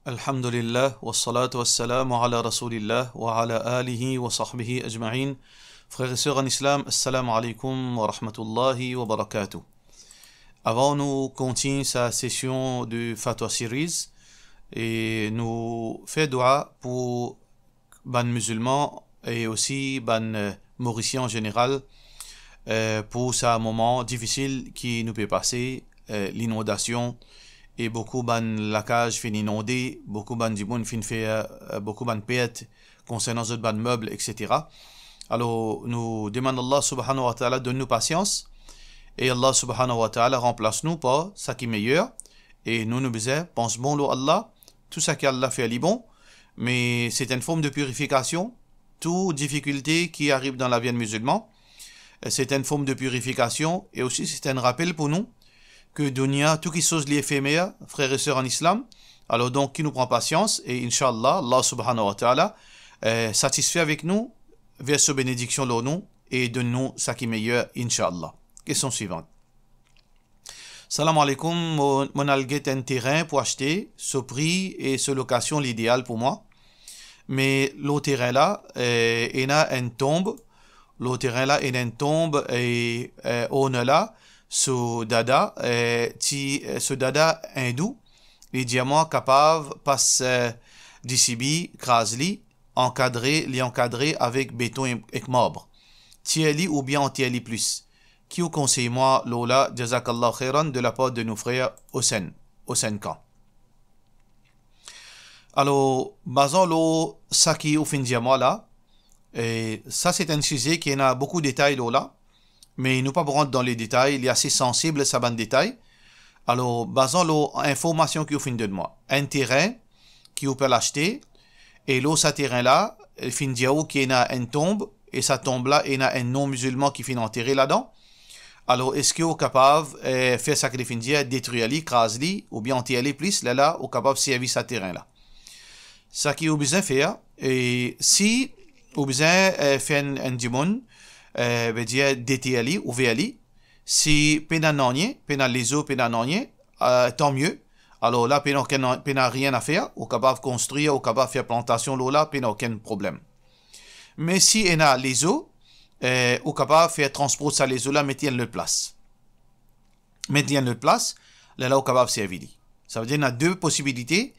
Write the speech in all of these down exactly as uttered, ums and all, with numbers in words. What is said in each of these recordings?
Alhamdulillah, wassalatu wassalamu ala Rasoulillah, wa ala alihi wa sahbihi ajma'in. Frères et sœurs en islam, assalamu alaikum wa rahmatullahi wa barakatuh. Avan nou kontign sa sesion de Fatwa Series, e nou fer dua pou bann mizilman e osi bann, eh, Morisien an zeneral, eh, pou sa moman difisil ki nou pe pase, eh, linondasion, e boukou bann lakaz finn inonde, boukou bann dimoun finn fer, eh, boukou bann pert konsernan zot bann meb, et cetera. Alor, nou demann Allah Subhanahu wa Ta'ala donn nou pasians, e Allah Subhanahu wa Ta'ala ranplas nou par sa ki meyer, e nou, nou bizin pans bon lor Allah, tou sa ki Allah fer li bon, me se enn form de pirifikasion, tou difikilte ki ariv dan lavi enn mizilman, se enn form de pirifikasion, e osi se enn rapel pou nou ke dunya, tou kiksoz li efemer, frer e ser an islam. Alor donk, ki nou pran pasians, e inshallah, Allah Subhanahu wa Ta'ala, eh, satisfe avek nou, vers so benediksion lor nou, e donn nou sa ki meyer, inshallah. Kestion swivan. Salam alaikum, mo, mo'nn al get enn terin pou aste, so pri e so lokasion li ideal pou mwa. Me lor terin la, eh, ena enn tonb, lor terin la, ena enn tonb, e, eh, owner la, so dada, eh, ti, eh, so dada indou, li dir mwa kapav pas, eh, disibi, kraz li, ankadre, li ankadre avek beton ek, ek marb. Tir li oubien anter li plis. Ki ou konsey mwa lor la, jazakallah khairan, de lapar de nou frer Hossein, Hossein Khan. Alor, bazan lor sa ki ou finn dir mwa la, e sa se enn size ki ena boukou detay lor la, me nou pa pou rant dan le detay, li ase sansib sa bann detay. Alor, bazan lor informasion ki ou finn donn mwa, enn terin ki ou pe al aste, e lor sa terin la, finn dir ou ki ena enn tonb, e sa tonb la ena enn non-mizilman ki finn antere ladan. Alor, eski ou kapav, eh, fer sa ki li finn dir, detrir li, kraz li, oubien anter li plis, lerla ou kapav servi sa terin la? Sa ki ou bizin fer, e si ou bizin, eh, fer enn, enn dimoun, eh, vedir deter li, ouver li, si pena nanye, pena lezo, pena nanye, eh, tan mie. Alor la, pena okenn, pena rien a fer, ou kapav konstrir, ou kapav fer plantasion lor la, pena okenn problem. Me si ena lezo, eh, ou kapav fer transport sa lezo la, met li enn lot plas. Met li enn lot plas, lerla ou kapav servi li. Savedir ena de posibilite,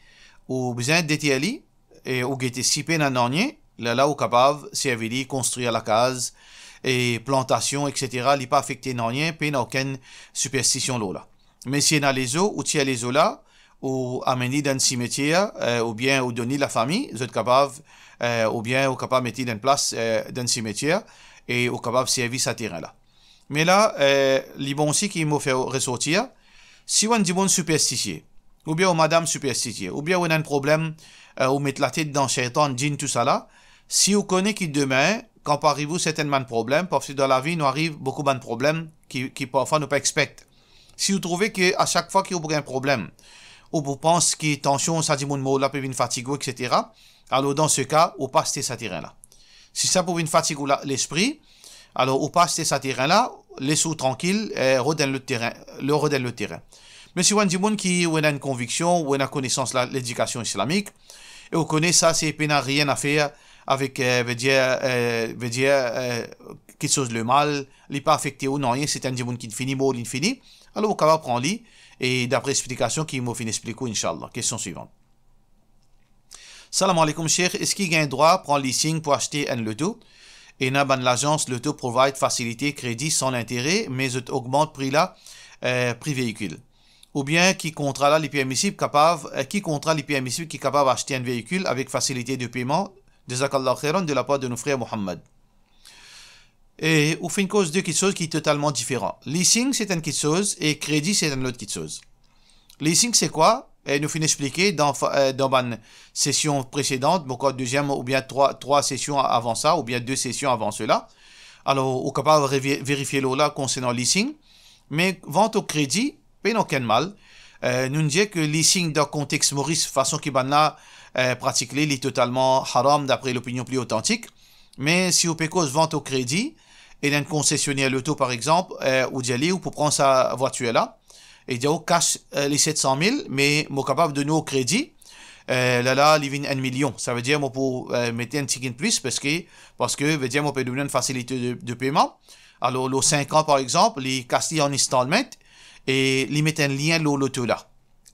ou bizin deter li, e ou gete si pena nanye, lerla ou kapav servi li, konstrir lakaz, e plantasion, et cetera. Li pa afekte nanye, pena okenn siperstision lor la. Me si ena lezo, ou tir lezo la, ou amenn li dan enn simetier, eh, oubien ou donn li lafami, zot kapav, eh, oubien ou kapav met li dan enn plas, eh, dan enn simetier, e ou kapav servi sa terin la. Me la, eh, li bon osi ki mo fer resortir, si ou enn dimoun siperstisie, oubien ou madam siperstisie, oubien ou ena enn problem, eh, ou met latet dan seytan, djinn, tousala, si ou kone ki demin, kan pou ariv ou sertenn bann problem, parski dan lavi nou ariv boukou bann problem ki, ki parfwa nou pa expect. Si ou trouve ki a sak fwa ki ou pou gagn problem, ou pou pans ki tansion sa dimoun mor la pe vinn fatig ou, et cetera, alor dan se ka, ou pa aste sa terin la. Si sa pou vinn fatig ou la, lespri, alor ou pa aste sa terin la, les ou trankil, eh, rod enn lot terin, le rod enn lot terin. Me si ou enn dimoun ki ou ena enn konviksion, ou ena konesans la, ledikasion islamik, e ou kone sa se pena rien a fer avek, eh, vedir, eh, vedir, eh, kiksoz lemal, li pa afekte ou nanye, se enn dimoun ki fini mor, li fini, alor ou kapav pran li, e dapre explikasion ki mo finn explik ou, inshallah. Kestion swivan. Salam alaikum, Sheikh. Eski gagn drwa pran leasing pou aste enn loto? Ena bann lazans loto provide fasilite kredi san lintere, me zot ogmant pri la, eh, pri veikil. Oubien ki kontra la li permisib kapav, eh, ki kontra li permisib ki kapav aste enn veikil avek fasilite de peyman? Jazakallah khairan, de lapar de nou frer Mohammad. E ou finn koz de kiksoz ki totalman diferan. Leasing, se enn kiksoz, e kredi, se enn lot kiksoz. Leasing, se kwa? E nou finn explike dan fa-, eh, dan bann sesion presedan, mo krwar deziem oubien trwa, trwa sesion avan sa, oubien de sesion avan sela. Alor, ou kapav revi-, verifie lor la konsernan leasing. Me vant o kredi, pena okenn mal. Eh, nou dir ke leasing dan kontex Moris, fason ki bann la, eh, pratik li, li totalman haram dapre lopinion pli otantik. Me si ou pe koz vant o kredi, e enn konsesionier loto, par exanp, eh, ou dir li, ou pou pran sa vwatir la, e dir ou kas, eh, li set san mil, me mo kapav donn ou kredi, eh, la la, li vinn enn milion. Savedir, mo pou, eh, met enn tigit plis, parski, parski, vedir, mo pe donn li enn fasilite de, de peyman. Alor, lor sink an, par exanp, li kas li an installment, e li met enn lien lor loto la.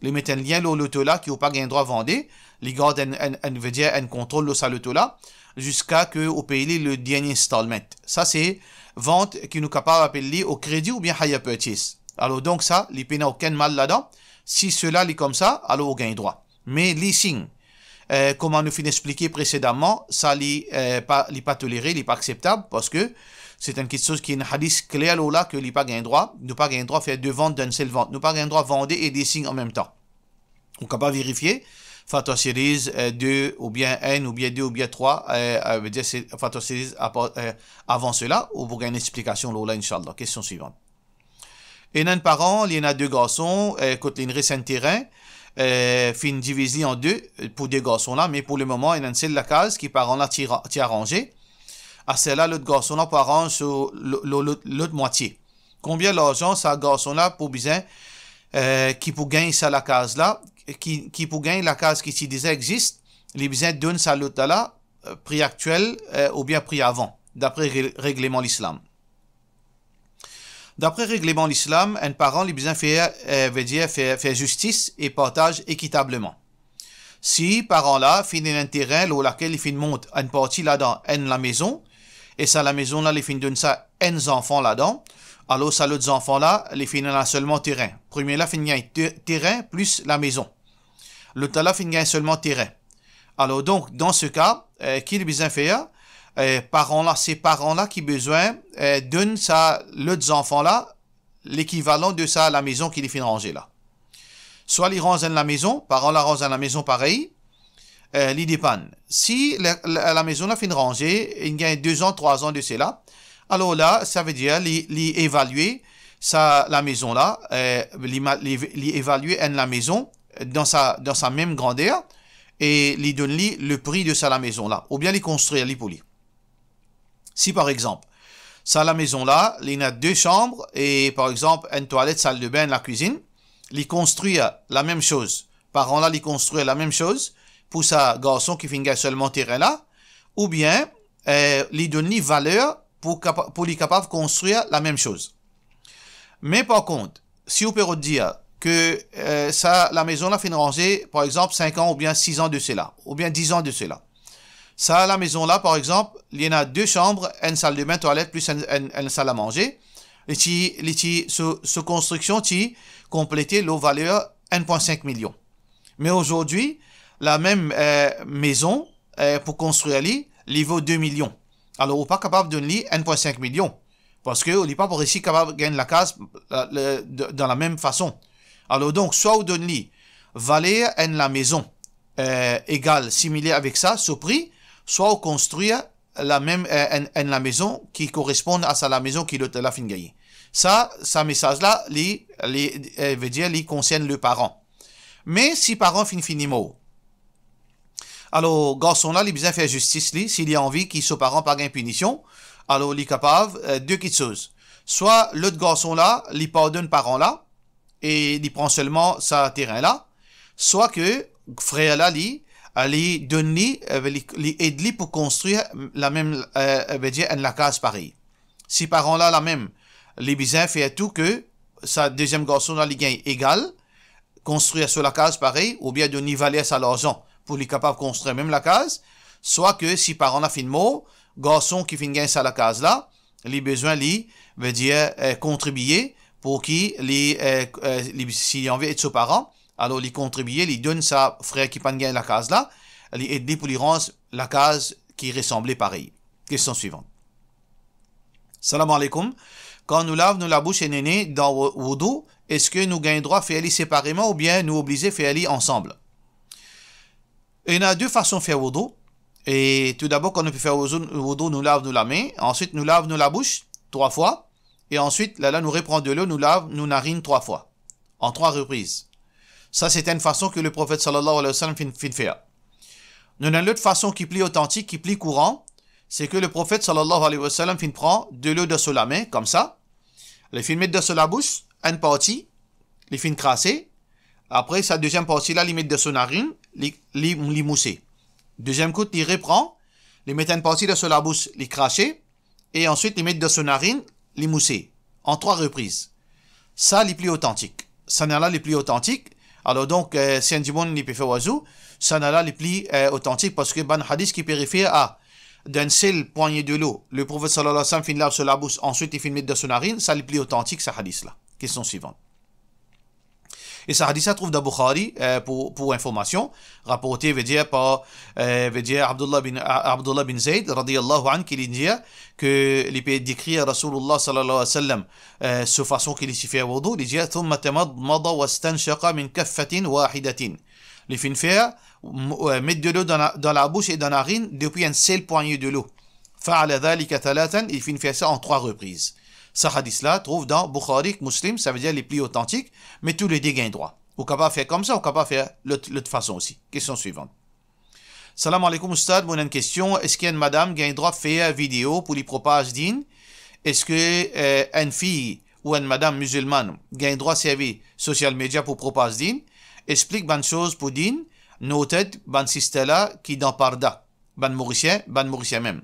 Li met enn lien lor loto la ki ou pa gagn drwa vande, li gard enn, enn, enn, vedir enn kontrol lor sa loto la, ziska ke ou pey li le dernie installment. Sa se vant ki nou kapav apel li o kredi oubien hire purchase. Alor donk sa, li pena okenn mal ladan. Si sela li koumsa, alor ou gagn drwa. Me leasing, eh, kouma nou finn explike presedaman, sa li, eh, pa, li pa tolere, li pa akseptab, parski se enn kiksoz ki ena hadis kler lor la ke li pa gagn drwa, nou pa gagn drwa fer de vant dan enn sel vant, nou pa gagn drwa vande e leasing anmemtan. Ou kapav verifie, Fatwa Series, eh, de, oubien enn, oubien de, oubien trwa, eh, eh, vedir se Fatwa Series apa-, eh, avan sela, ou pou gagn explikasion lor la, inshallah. Kestion swivan. Ena enn paran, li ena de garson, eh, kot li res enn terin, eh, finn diviz li an de, eh, pou de garson la, me pou lemoman, ena enn sel lakaz ki paran la ti ra-, ti aranze. Aster la, lot garson la pou aranz so lo-, lo-, lot, lot mwatie. Konbien larzan sa garson la pou bizin, eh, ki pou gagn sa lakaz la, ki, ki pou gagn lakaz ki ti deza existe, li bizin donn sa lot la, eh, pri aktiel, eh, oubien pri avan, dapre re-, regleman Lislam. Dapre regleman Lislam, enn paran li bizin fer, eh, vedir fer, fer zistis e partaz ekitableman. Si paran la finn ena enn terin lor lakel li finn mont enn parti ladan enn lamezon, e sa lamezon la li finn donn sa enn zanfan ladan, alor sa lot zanfan la li finn ena selman terin. Premie la finn gagn te-, terin plis lamezon. Lot la finn gagn selman terin. Alor donk, dan se ka, eh, ki li bizin fer? Eh, paran la, se paran la ki bizin, eh, donn sa lot zanfan la lekivalan de sa lamezon ki li finn ranze la. Swa li ranz enn lamezon, paran la ranz enn lamezon parey, eh, li depann. Si la, la, lamezon la finn ranze, inn gagn de zan, trwa zan de sela, alor la, savedir li, li evalie sa lamezon la, eh, li ma-, li, li evalie enn lamezon dan sa, dan sa mem grander, e li donn li lepri de sa lamezon la, oubien li konstrir li pou li. Si, par exanp, sa lamezon la, li ena de sanm e, par exanp, enn twalet, saldebin, enn lakwizinn, li konstrir lamem soz. Paran la, li konstrir lamem soz pou sa garson ki finn gagn selman terin la, oubien, eh, li donn li valer pou kapa-, pou li kapav konstrir lamem soz. Me par kont, si ou pe rod dir ke, eh, sa lamezon la finn ranze, par exanp, sink an oubien sis an de sela, oubien diz an de sela. Sa lamezon la, par exanp, li ena de sanm, enn saldebin, twalet, plis enn, enn, enn salsamanze. Li ti, li ti, so, so konstriksion ti konplete lor valer enn pwin sink milion. Me azordi, lamem, eh, mezon, eh, pou konstrir li, li vo de milion. Alor, ou pa kapav donn li enn pwin sink milion, parski li pa pou resi kapav gagn lakaz, la, le, de, dan lamem fason. Alor donk, swa ou donn li valer enn lamezon, eh, egal, simile avek sa, so pri, swa ou konstrir lamem, eh, enn, enn lamezon ki koresponn a sa lamezon ki lot la finn gagne. Sa, sa mesaz la, li, li, eh, vedir li konsern le paran. Me si paran finn fini mor, alor garson la, li bizin fer zistis li, si li anvi ki so paran pa gagn pinision, alor li kapav, eh, de kiksoz. Swa lot garson la, li pardonn paran la, e li pran selman sa terin la, swa ke frer la, li, li donn li, eh, li, li ed li pou konstrir lamem, eh, vedir enn lakaz parey. Si paran la, lamem, li bizin fer tou ke sa deziem garson la, li gagn egal, konstrir so lakaz parey, oubien donn li valer sa larzan pou li kapav konstrir mem lakaz, swa ke si paran la finn mor, garson ki finn gagn sa lakaz la, li bizin li, vedir, eh, kontribie pou ki li, eh, eh, li, si li anvi ed so paran, alor li kontribie, li donn sa frer ki pa'nn gagn lakaz la, li ed li pou li ranz lakaz ki resanble parey. Kestion swivan. Salam aleykoum. Kan nou lav nou labous e nene dan wo-, woudou, eski nou gagn drwa fer li separeman oubien nou oblize fer li ansam? Ena de fason fer woudou. E toudabor, kan nou pe fer woudou, woudou, nou lav nou lame, answit nou lav nou labous trwa fwa, e answit, la, la, nou repran delo, nou lav nou narinn trwa fwa, an trwa repriz. Sa, se enn fason ki Leprofet, sallallahu alayhi wa sallam, finn, finn fer. Nou ena enn lot fason ki pli otantik, ki pli kouran, se ki Leprofet, sallallahu alayhi wa sallam, finn pran delo dan so lame, koumsa, li finn met dan so labous, enn parti, li finn krase, apre sa deziem parti la, li met dan so narinn, li, li, li mouse. Deziem kout, li repran, li met enn parti dan so labous, li krase, e answit li met dan so narinn, li mouse, an trwa repriz. Sa li pli otantik. Sannla li pli otantik. Alor donk, eh, si enn dimoun li pe fer wazou, sannla li pli, eh, otantik, parski bann hadis ki pe refer a, dan enn sel pwagne delo, le Profet sallallahu alayhi wa sallam finn lav so labous, answit li finn met dan so narinn, sa li pli otantik, sa hadis la. Kestion swivan. E sa hadis la trouv dan Bukhari, eh, pou, pou informasion, raporte, vedir, par, eh, vedir Abdullah bin, A-, Abdullah bin Zayd, radiyallahu anhu, ki li dir ke li pe dekrir Rasoulullah sallallahu alayhi wa sallam, eh, so fason ki li ti fer wudou, li dir, "Thumma tamadmada wastanshaqa min kaffatin wahidatin." Li finn fer, m-, eh, met delo dan la, dan labous e dan narinn depi enn sel pwagne delo. Fa'ala dhalika thalathan, li finn fer sa an trwa repriz. Sa hadis la trouv dan Bukhari ek Muslim, savedir li pli otantik, me toulede gagn drwa. Ou kapav fer koumsa, ou kapav fer lot, lot fason osi. Kestion swivan. Salam aleykoum, Oustad, mo ena enn kestion. Eski enn madam gagn drwa fer video pou li propaz din? Eski, eh, enn fi ou enn madam mizilmann gagn drwa servi social media pou propaz din? Explik bann soz pou din, noted bann sister la ki dan parda. Bann Morisien, bann Morisien mem.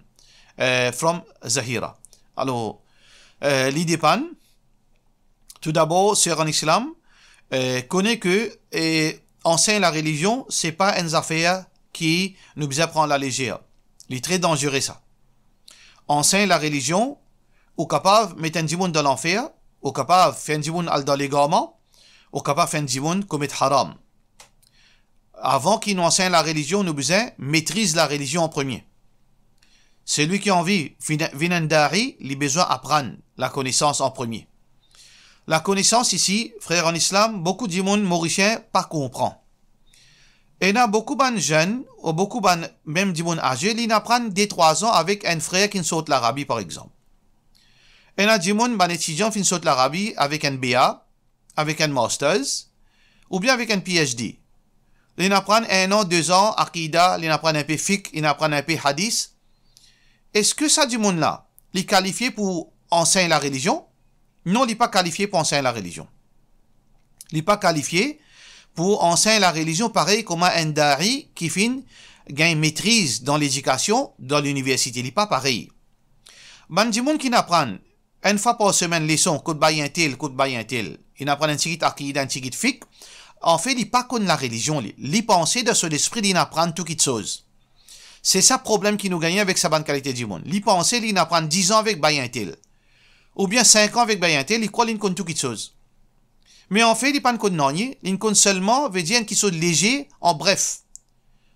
Eh, from Zahira. Alor, eh, li depann. Toudabor, ser an Islam, eh, kone ke, eh, ansegn larelizion, se pa enn zafer ki nou bizin pran lalezer. Li tre danzere sa. Ansegn larelizion, ou kapav met enn dimoun dan lanfer, ou kapav fer enn dimoun al dan legarman, ou kapav fer enn dimoun komet haram. Avan ki nou ansegn larelizion, nou bizin metriz larelizion an premie. Selwi ki anvi vinn, vinn enn da'i, li bizin aprann lakonesans an premie. Lakonesans isi, frer an Islam, boukou dimoun Morisien pa konpran. Ena boukou bann zenn, ou boukou bann, mem dimoun aze, li inn aprann de trwa an avek enn frer ki inn sort Larabi, par exanp. Ena dimoun, bann etidian finn sort Larabi avek enn B A, avek enn masters, oubien avek enn P H D. Li inn aprann enn an, de zan, akida, li inn aprann enpe fiqh, li inn aprann enpe hadis. Eski sa dimoun la, li kalifie pou ansegn larelizion? Non, li pa kalifie pou ansegn larelizion. Li pa kalifie pou ansegn larelizion parey kouma enn da'i ki finn gagn metriz dan ledikasion dan liniversite. Li pa parey. Bann dimoun ki inn aprann enn fwa par semenn leson, kot bay entel, kot bay entel. Li inn aprann enn tigit akida, enn tigit fiqh. Anfet, li pa konn larelizion, li. Li panse dan so lespri, li inn aprann tou kitsoz. Se sa problem ki nou gagne avek sa bann kalite dimoun. Li panse, li inn aprann diz an avek bay entel. Oubien sink an avek bay entel, li krwar li inn konn tou kitsoz. Me anfet, li pa'nn konn nanye, li inn konn selman, vedir enn kitsoz leze, an bref.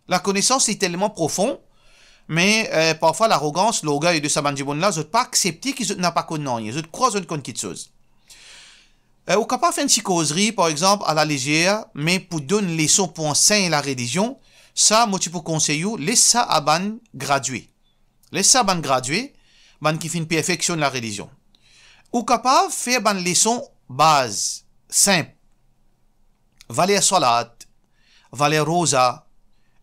Lakonesans li telman profon, me, eh, parfwa larogans, lorgey de sa bann dimoun la, zot pa aksepte ki zot napa konn nanye, zot krwar zot konn kitsoz. Eh, ou kapav fer enn ti kozri, par exanp, alalezer, me pou donn leson, pou ansegn larelizion, sa, mo ti pou konsey ou, les sa a bann gradie. Les sa bann gradie, bann ki finn perfeksionn larelizion. Ou kapav fer bann leson baz, sinp. Valer salat, valer roza,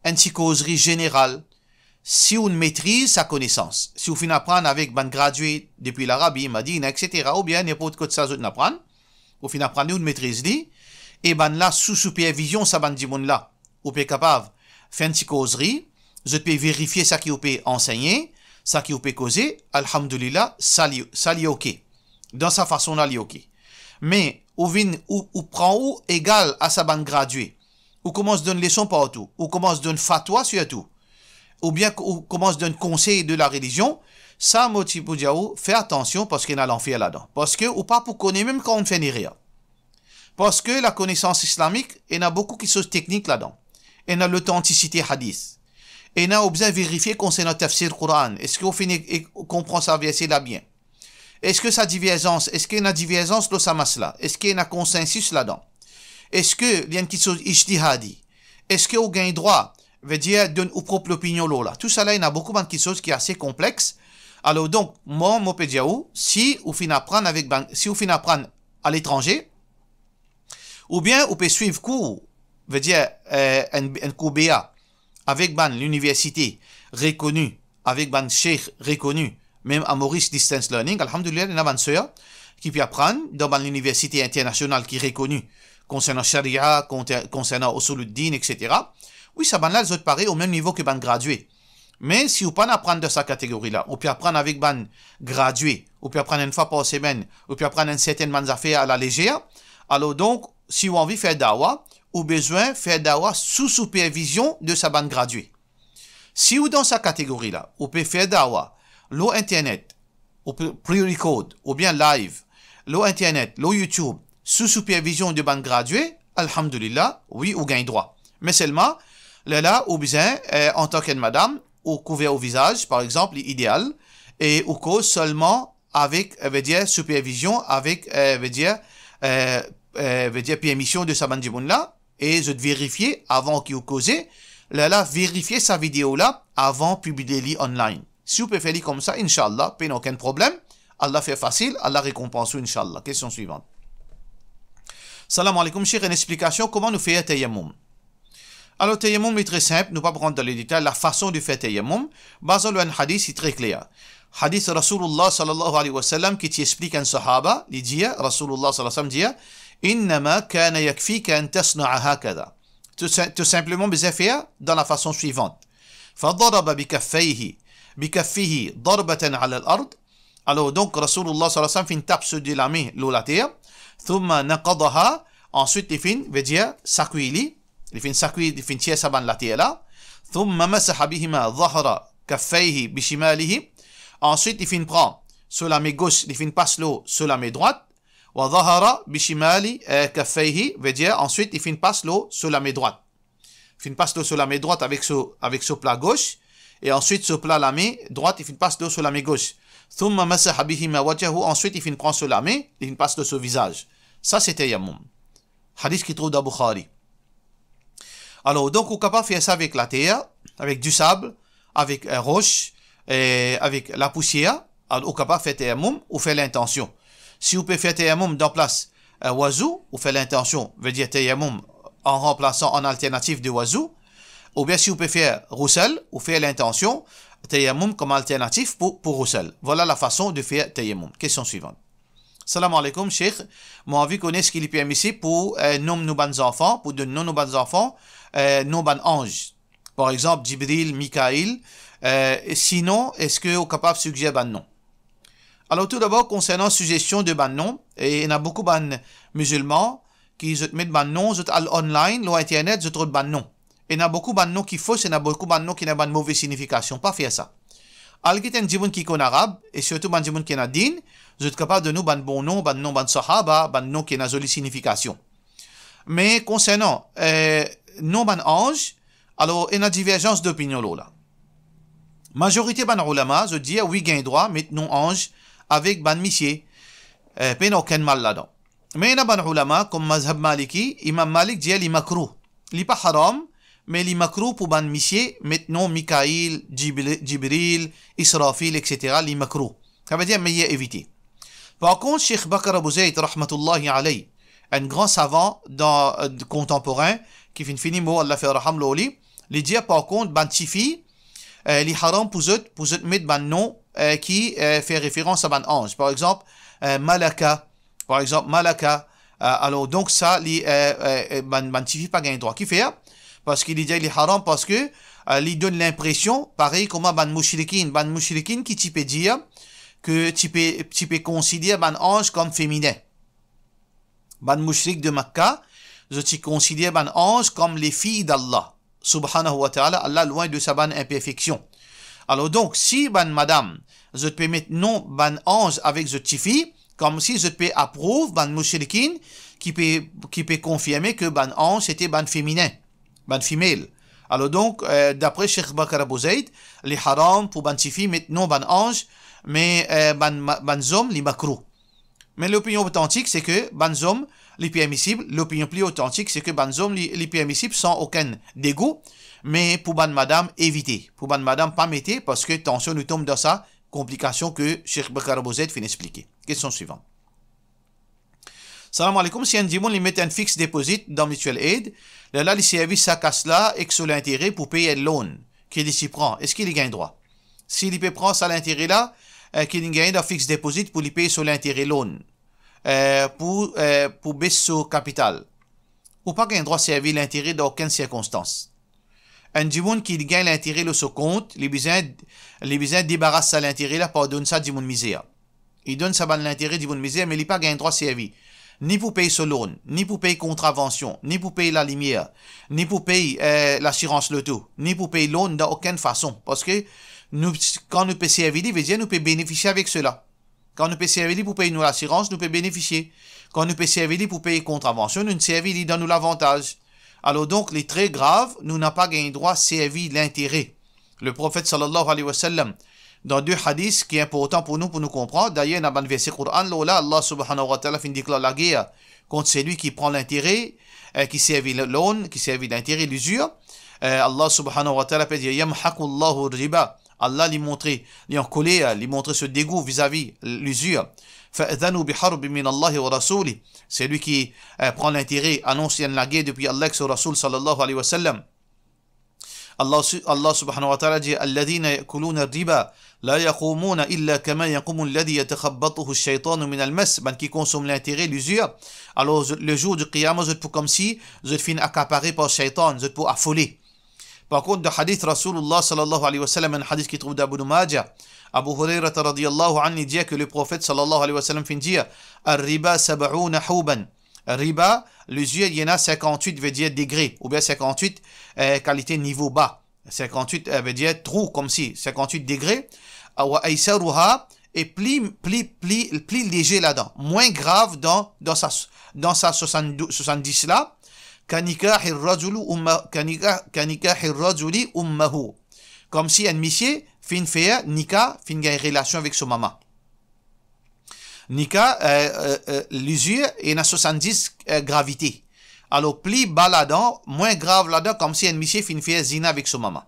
enn ti kozri zeneral, si ou metriz sa konesans, si ou finn aprann avek bann gradie depi Larabi, Madina, et cetera, oubien ninport kot sa zot inn aprann, ou finn aprann li, ou metriz li, e bann la sou sipervizion sa bann dimoun la, ou pe kapav fer enn ti kozri, zot pe verifie sa ki ou pe ansegne, sa ki ou pe koze, alhamdulillah, sa li, sa li oke. Dan sa fason la, li oke. Me, ou vinn, ou, ou pran ou egal a sa bann gradie. Ou koumans donn leson partou, ou koumans donn fatwa sirtou, oubien ou koumans donn konsey de larelizion, sa mo ti pou dir ou, fer atansion, parski ena lanfer ladan. Parski ou pa pou kone mem kan ou fer enn erer. Parski lakonesans islamik, ena boukou kitsoz teknik ladan. Ena lotantisite hadis. Ena ou bizin verifie konsernan tafsir Koran. Eski ou finn e-, e-, konpran sa verse la bien? Eski sa diverzans, eski ena diverzans lor sa masala? Eski ena konsensis ladan? Eski li enn kitsoz ijtihadi? Eski ou gagn drwa, vedir, donn ou prop lopinion lor la? Tousala, ena boukou bann kitsoz ki ase konplex. Alor donk, mwa, mo pe dir ou, si ou finn aprann avek bann, si ou finn aprann aletranze, oubien ou pe swiv kour, vedir, eh, enn, enn kour B A, avek bann liniversite rekoni, avek bann sheikh rekoni, mem a Moris Distance Learning, alhamdulillah, ena bann ser ki pe aprann dan bann liniversite internasional ki rekoni, konsernan sharia, konter-, konsernan usuluddin, et cetera. Wi, sa bann la, zot parey o mem nivo ki bann gradie. Me si ou pa'nn aprann dan sa kategori la, ou pe aprann avek bann gradie, ou pe aprann enn fwa par semenn, ou pe aprann enn sertenn bann zafer a la lezer, alor donk, si ou anvi fer dawa, ou bizin fer dawa sou sipervizion de sa bann gradie. Si ou dan sa kategori la, ou pe fer dawa lor internet, ou pe pre-record oubien live, lor internet, lor YouTube, sou sipervizion de bann gradie, alhamdulillah, wi, ou gagn drwa. Me selman, lerla ou bizin, eh, antan ki enn madam, ou kouver ou vizaz, par exanp, li ideal, e ou koz selman avek, eh, vedir, sipervizion, avek, eh, vedir, eh, eh, vedir, permision de sa bann dimoun la, e zot verifie avan ki ou koze, lerla verifie sa video la avan piblie li online. Si ou pe fer li koumsa, inshallah, pena okenn problem, Allah fer fasil, Allah rekonpans ou, inshallah. Kestion swivan. Salam aleykoum, Sheikh, enn explikasion kouma nou fer tayammum. Alor, tayammum li tre sinp, nou pa pou rant dan le detay, la fason de fer tayammum, bazan lor enn hadis, li tre kler. Hadis Rasoulillah sallallahu alayhi wa sallam ki ti explik enn sahaba, li dir, Rasoulillah sallallahu alayhi wa sallam dir, "Innama kana yakfika an tasna'a hakadha." Tou sin-, tou sinpleman bizin fer dan la fason swivan. Fa daraba bi kaffayhi, bi kaffihi darbatan ala al-ard. Alor, donk, Rasoulillah sallallahu alayhi wa sallam finn tap so de lame lor later. Thumma naqadaha, answit li finn, vedir, sakwi li. Li finn sakwi, li finn tir sa bann later la. Thumma masaha bihima zahra kaffayhi bi shimalihi. Answit, li finn pran so lame gos, li finn pas lor so lame drwat. Wa zahara bi shimali, eh, kaffayhi, vedir, answit, li finn pas lor so lame drwat. Finn pas lor so lame drwat avek so, avek so pla gos, e answit so pla lame drwat, li finn pas lor so lame gos. Thumma masaha bihima wajhahu, answit, li finn pran so lame, li finn pas lor so vizaz. Sa se tayammum. Hadis ki trouv dan Bukhari. Alor, donk, ou kapav fer sa avek later, avek disab, avek, eh, ros, eh, avek lapousier. Alor, ou kapav fer tayammum, ou fer lintansion. Si ou pe fer tayammum dan plas, eh, wazou, ou fer lintansion, vedir tayammum an ranplasan, an alternatif de wazou, oubien si ou pe fer ghusl, ou fer lintansion tayammum kom alternatif pou, pou ghusl. Vwala la fason de fer tayammum. Kestion swivan. Salam aleykoum, Sheikh. Mo anvi kone eski li permisib pou, eh, nom nou bann zanfan, pou donn nom nou bann zanfan, eh, nom bann anz. Par exanp, Djibril, Mikail. Eh, e sinon, eski ou kapav sigzer bann nom? Alor, toudabor, konsernan sigzestion de bann nom, e ena boukou bann mizilman ki zot met bann nom, zot al online, lor internet, zot rod bann nom. Ena boukou bann nom ki fos, ena boukou bann nom ki ena bann move signifikasion. Pa fer sa. Al get enn dimoun ki konn arab, e sirtou bann dimoun ki ena din, zot kapav donn ou bann bon nom, bann nom bann sahaba, bann nom ki ena zoli signifikasion. Me konsernan, eh, nom bann anz, alor, ena diverzans dopinion lor la. Mazorite bann oulama, zot dir, wi, gagn drwa met nom anz avek bann misie, eh, pena okenn mal ladan. Me ena bann oulama, kom mazhab Maliki, Imam Malik dir li makrouh. Li pa haram, me li makrouh pou bann misie met nom Mikail, Jibri-, Jibril, Israfil, et cetera, li makrouh. Savedir, miye evite. Par kont, Sheikh Bakr Abu Zayd, rahmatullahi alayh, enn gran savan dan, eh, kontanporin, ki finn fini mor, Allah fer raham lor li, li dir, par kont, bann tifi, eh, li haram pou zot, pou zot met bann nom, eh, ki, eh, fer referans a bann anz. Par exanp, eh, Malaka, par exanp, Malaka, eh, alor, donk, sa, li, eh, eh, eh, bann, bann tifi pa gagn drwa. Kifer? Parski li dir li haram, parski, eh, li donn linpresion, parey kouma bann moushrikin, bann moushrikin ki ti pe dir, ki ti pe, ti pe konsider bann anz kom feminen. Bann moushrik de Makka, zot ti konsider bann anz kom lefi d'Allah, subhanahu wa ta'ala, Allah lwin de sa bann inperfeksion. Alor donk, si bann madam, zot pe met nom bann anz avek zot tifi, komsi zot pe aprouv bann moushrikin ki pe, ki pe konfirme ki bann anz sete bann feminen, bann fimel. Alor donk, eh, dapre Sheikh Bakr Abu Zayd, li haram pou bann tifi met nom bann anz, me, eh, bann ma-, bann zom, li makrouh. Me lopinion otantik, se ki bann zom, li permisib, lopinion pli otantik, se ki bann zom, li, li permisib san okenn degou, me pou bann madam, evite. Pou bann madam, pa mete, parski tansion nou tom dan sa konplikasion ki Sheikh Bakr Abu Zayd finn explike. Kestion swivan. Salam aleykoum, si enn dimoun li met enn fixed deposit dan Mutual Aid, lerla li servi sa kas la ek so lintere pou pey enn loan ki li ti pran, eski li gagn drwa? Si li pe pran sa lintere la, eh, ki li gagn dan fixed deposit pou li pey so lintere loan, eh, pou, eh, pou bes so kapital, ou pa gagn drwa servi lintere dan okenn sirkonstans. Enn dimoun ki gagn lintere lor so kont, li bizin, li bizin debaras sa lintere la par donn sa dimoun mizer. Li donn sa bann lintere dimoun mizer, me li pa gagn drwa servi. Ni pou pey so loan, ni pou pey kontravansion, ni pou pey lalimier, ni pou pey, eh, lasirans loto, ni pou pey loan dan okenn fason. Parski nou, kan nou pe servi li, vedir nou pe benefisie avek sela. Kan nou pe servi li pou pey nou lasirans, nou pe benefisie. Kan nou pe servi li pou pey kontravansion, nou servi li dan nou lavantaz. Alor donk, li tre grav, nou napa gagn drwa servi lintere. Le Profet sallallahu alayhi wa sallam, dan de hadis ki inportan pou nou, pou nou konpran, dayer ena bann verse Koran, lor la, Allah subhanahu wa ta'ala finn deklar lager kont selwi ki pran lintere, eh, ki servi loan, ki servi lintere, lizir. Eh, Allah subhanahu wa ta'ala pe dir, "Yamhaqullahu riba." Allah li montre, li ankoler, li montre so degou vizavi lizir. "Fa'dhanu biharbin min Allahi wa rasulih." Selwi ki, eh, pran lintere, anons enn lager depi Allah ek so Rasoul sallallahu alayhi wa sallam. Allah su-, Allah subhanahu wa ta'ala dir, "Alladhina ya'kuluna ar-riba la yaqumuna illa kama yaqumu alladhi yatakhabbatuhu ash-shaytanu min al-mas." Bann ki konsom lintere, lizir. Alor, zot, le zour di Qiyama, zot pou koumsi zot finn akapare par shaytan, zot pou afole. Par kont, dan hadis Rasoulillah sallallahu alayhi wa sallam, enn hadis ki trouv dan Ibn Majah, Abu Hurayra radiyallahu anhu, li dir ke le Profet sallallahu alayhi wa sallam finn dir, "Ar-riba sab'una huban." Riba, lizir, li ena sinkant-wit, vedir degre, oubien sinkant-wit, eh, kalite nivo ba. Sinkant-wit, eh, vedir trou, koumsi, sinkant-wit degre. Wa aysaruha, e pli, pli, pli, pli leze ladan, mwin grav dan, dan sa, dan sa swasann-, swasann-dis la, ka nikahi rajuli umma-, ka nika-, ka nikahi rajuli ummahu. Koumsi enn misie finn fer nika, finn gagn relasion avek so mama. Nika, eh, eh, eh, lizir, ena swasann-dis, eh, gravite. Alor, pli ba ladan, mwin grav ladan, koumsi enn misie finn fer zina avek so mama.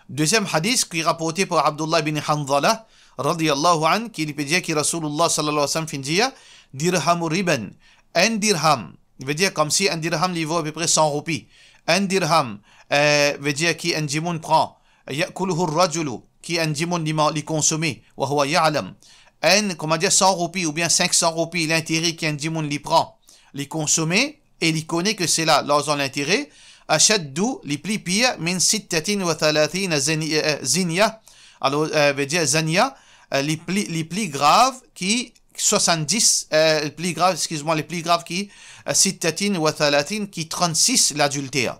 Deziem hadis ki raporte par Abdullah bin Hanzala, radiyallahu anhu, ki li pe dir ki Rasoulillah sallallahu alayhi wa sallam finn dir, "Dirhamu riban." Enn dirham, vedir koumsi enn dirham li vo apepre san roupi. Enn dirham, eh, vedir ki enn dimoun pran, "Ya'kuluhu ar-rajulu", ki enn dimoun li man-, li konsome, "wa huwa ya'lam." Enn, kouma dir, san roupi oubien sink san roupi lintere ki enn dimoun li pran, li konsome, e li kone ke sela larzan lintere, "ashaddu", li pli pir, "min sittatin wa thalathina zani-, eh, eh, zinya." Alor, eh, vedir zanya, eh, li pli, li pli grav ki swasann-dis, eh, pli grav, exkiz mwa, li pli grav ki, eh, sittatin wa thalathin, ki trannsis ladilter.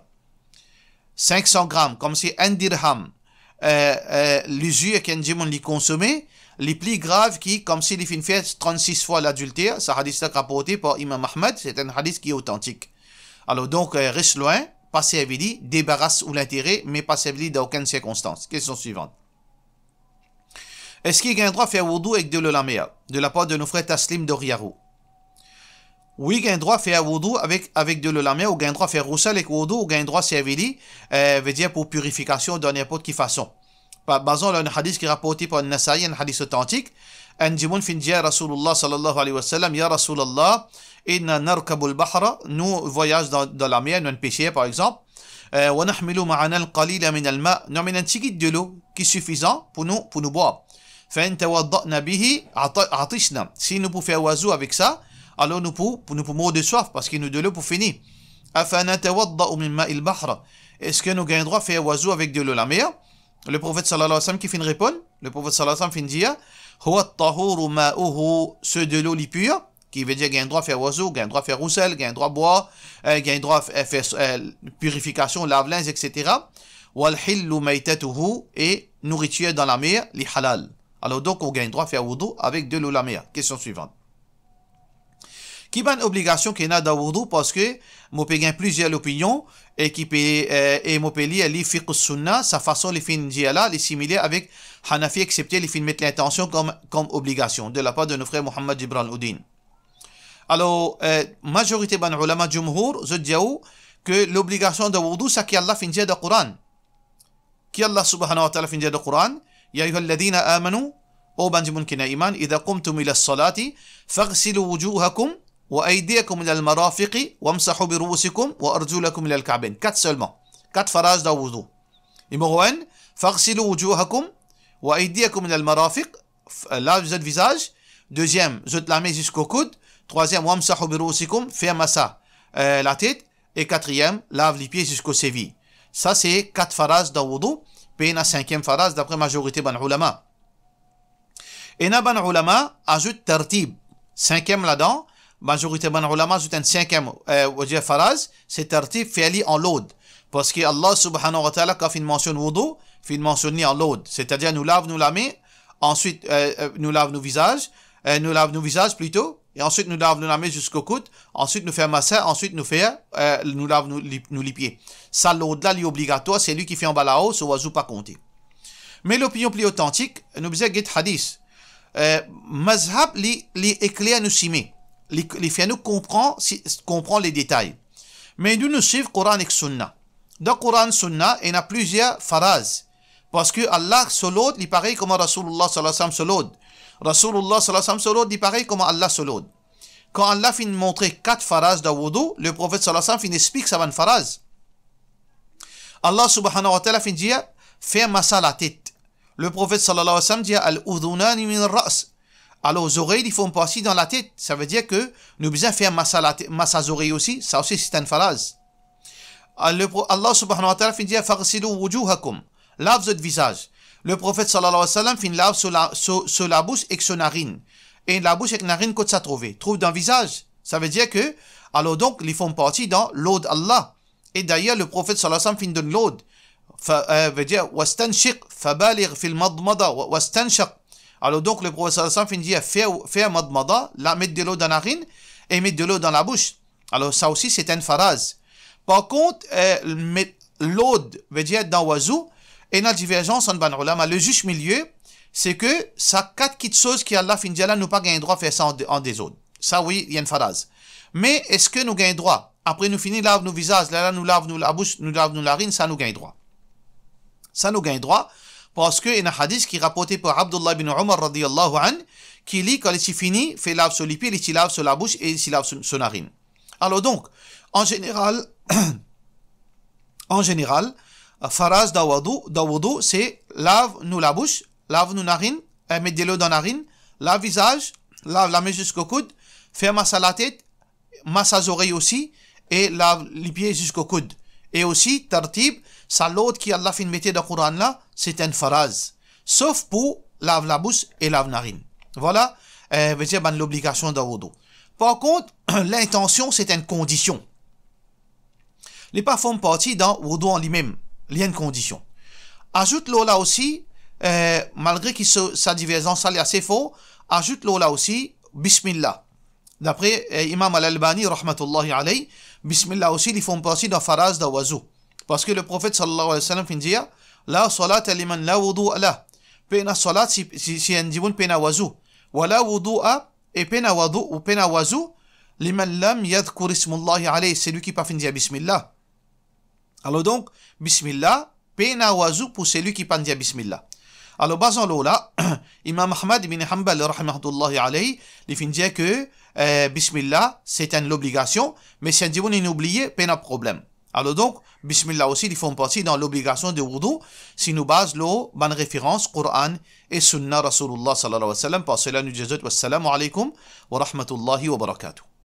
Sink san gram, koumsi enn dirham, eh, eh, lizir ki enn dimoun li konsome, li pli grav ki koumsi li finn fer trannsis fwa ladilter. Sa hadis la raporte par Imam Ahmad, se enn hadis ki otantik. Alor donk, eh, res lwin, pa servi li, debaras ou lintere, me pa servi li dan okenn sirkonstans. Kestion swivan. Eski gagn drwa fer woudou ek delo lamer? De lapar de nou frer Taslim Doriaro. Wi, gagn drwa fer woudou avek, avek delo lamer, ou gagn drwa fer rousel ek woudou, ou gagn drwa servi li, eh, vedir pou pirifikasion dan ninport ki fason. Pa, bazan lor enn hadis ki raporte par Nasai, enn hadis otantik, enn dimoun finn dir Rasoulillah sallallahu alayhi wa sallam, "Ya Rasoulillah, inna narkabul bahra", nou vwayaz dan, dan lamer, nou enn peser par exanp, eh, "wa nahmilu ma'ana al-qalila min al-ma", nou amenn enn tigit delo ki sifizan pou nou, pou nou bwar. "Fa in tawadda'na bihi ata-, atishna", si nou pou fer wazou avek sa, alor nou pou, pou, nou pou mor de swaf, parski nou delo pou fini. "Afa natawadda'u min ma'il bahr", eski nou gagn drwa fer wazou avek delo lamer? Le Profet sallallahu alayhi wa sallam ki finn reponn, le Profet sallallahu alayhi wa sallam finn dir, "Huwa at-tahuru ma'uhu", se delo li pir, ki vedir gagn drwa fer wazou, gagn drwa fer rousel, gagn drwa bwar, eh, gagn drwa f-, eh, fer, eh, pirifikasion, lav linz, et cetera. "Wal hillu maytatuhu", e nouritir dan lamer, li halal. Alor donk, ou gagn drwa fer woudou avek delo lamer. Kestion swivan. Ki bann obligasion ki ena dan woudou? Parski mo pe gagn plizier lopinion e ki pe, eh, e mo pe lir liv Fiqh Sunna, sa fason li finn dir la, li simile avek Hanafi, exsepte li finn met lintansion kom, kom obligasion, de lapar de nou frer Mohammad Jibran Oudin. Alor, eh, mazorite bann oulama djoumhour, zot dir ou ke lobligasion dan woudou, sa ki Allah finn dir dan Koran. Ki Allah subhanahu wa ta'ala finn dir dan Koran, "Ya ayyuhalladhina amanu", o bann dimoun ki ena iman, "idha qumtum ila salati, faghsilu wujuhakum wa aydiyakum ila al-marafiqi, wamsahu bi ru'usikum wa arjulakum ila al-ka'bayn." Kat selman. Kat faraz dan woudou. Nimero enn, "Faghsilu wujuhakum wa aydiyakum ila al-marafiq", f-, lav zot vizaz. Deziem, zot lame ziska koud. Trwaziem, "wamsahu bi ru'usikum", fer masa, eh, latet. E katriem, lav lipie ziska sevi. Sa se kat faraz dan woudou, pe ena sinkiem faraz dapre mazorite bann oulama. Ena bann oulama azout tartib, sinkiem ladan, mazorite bann oulama azout enn sinkiem, eh, ou dir faraz, se tartib, fer li an lord. Parski Allah subhanahu wa ta'ala, kan finn mansionn woudou, finn mansionn li an lord. Setadir nou lav nou lame, answit, eh, eh, nou lav nou vizaz, eh, nou lav nou vizaz plito, e answit nou lav nou lame ziska koud, answit nou fer masa, answit nou fer, eh, nou lav nou li-, nou lipie. Sa lord la, li obligatwar, selwi ki fer anba lao, so wazou pa konte. Me lopinion pli otantik, nou bizin get hadis. Eh, mazhab, li, li ekler nou sime. Li, li fer nou konpran, si, konpran le detay. Me nou, nou swiv Koran ek Sunna. Dan Koran, Sunna, ena plizier faraz. Parski Allah so lord, li parey kouma Rasoulillah sallallahu alayhi wa sallam so lord. Rasoulillah sallallahu alayhi wa sallam so lord, li parey kouma Allah so lord. Kan Allah finn montre kat faraz dan woudou, Leprofet sallallahu alayhi wa sallam finn explik sa bann faraz. Allah subhanahu wa ta'ala finn dir, fer masa latet. Leprofet sallallahu alayhi wa sallam dir, al-udhunani min ar-ra's. Alor, zorey, li form parti dan latet. Savedir ke nou bizin fer masa late-, masa zorey osi, sa osi se enn faraz. Ah, le pro-, Allah subhanahu wa ta'ala finn dir, "Faghsilu wujuhakum." Lav zot vizaz. Leprofet sallallahu alayhi wa sallam finn lav so la-, so, so labous ek so narinn. E labous ek narinn kot sa trouve? Trouv dan vizaz. Savedir ke, alor donk, li form parti dan lord Allah. E dayer, Leprofet sallallahu alayhi wa sallam finn donn lord. Fa-, eh, vedir, "Wastanshiq, fabaligh fil madmada wa-, wastanshaq." Alor donk, Leprofet sallallahu alayhi wa sallam finn dir, fer, fer madmada, la met delo dan narinn, e met delo dan labous. Alor, sa osi, se enn faraz. Par kont, eh, met lord, vedir dan wazou, ena diverzans ant bann oulama. Le juste milieu, se ke sa kat kiksoz ki Allah finn dir la, nou pa gagn drwa fer sa an de-, an dezord. Sa wi, li enn faraz. Me eski nou gagn drwa, apre nou fini lav nou vizaz, lerla nou lav nou labous, nou lav nou narinn, sa nou gagn drwa? Sa nou gagn drwa, parski ena hadis ki raporte par Abdullah bin Umar radiyallahu anh, ki li, kan li ti fini fer lav so lipie, li ti lav so labous e li ti lav so, so narinn. Alor donk, an zeneral, an zeneral, faraz dan woudou, dan woudou, se lav nou labous, lav nou narinn, eh, met delo dan narinn, lav vizaz, lav lame ziska koud, fer masa latet, masa zorey osi, e lav lipie ziska koud. E osi, tartib, sa lord ki Allah finn mete dan Koran la, se enn faraz. Sof pou lav labous e lav narinn. Vwala, eh, vedir bann lobligasion dan woudou. Par kont, lintansion, se enn kondision. Li pa form parti dan woudou an limem, li enn kondision. Azout lor la osi, eh, malgre ki so, sa diverzans la li ase for, azout lor la osi, bismillah. Dapre, eh, Imam Al-Albani, rahmatullahi alayh, bismillah osi, li form parti dan faraz dan wazou. Parski Leprofet sallallahu alayhi wa sallam finn dir, "La salata liman la wudu'a lah." Pena salat si, si, si enn dimoun pena wazou. "Wa la wudu'a", e pena wazou, ou pena wazou, "liman lam yadhkur ismallahi alayh", selwi ki pa finn dir bismillah. Alor donk, bismillah, pena wazou pou selwi ki pa dir bismillah. Alor, bazan lor la, Imam Ahmad bin Hanbal, rahmatullahi alayh, li finn dir ke, eh, bismillah, se enn lobligasion, me si enn dimoun inn oubliye, pena problem. Alor donk, bismillah osi, li form parti dan lobligasion de woudou, si nou baz lor bann referans Koran e Sunna Rasoulillah sallallahu alayhi wa sallam. Par sela, nou dir zot, wassalamu alaykum wa rahmatullahi wa barakatuh.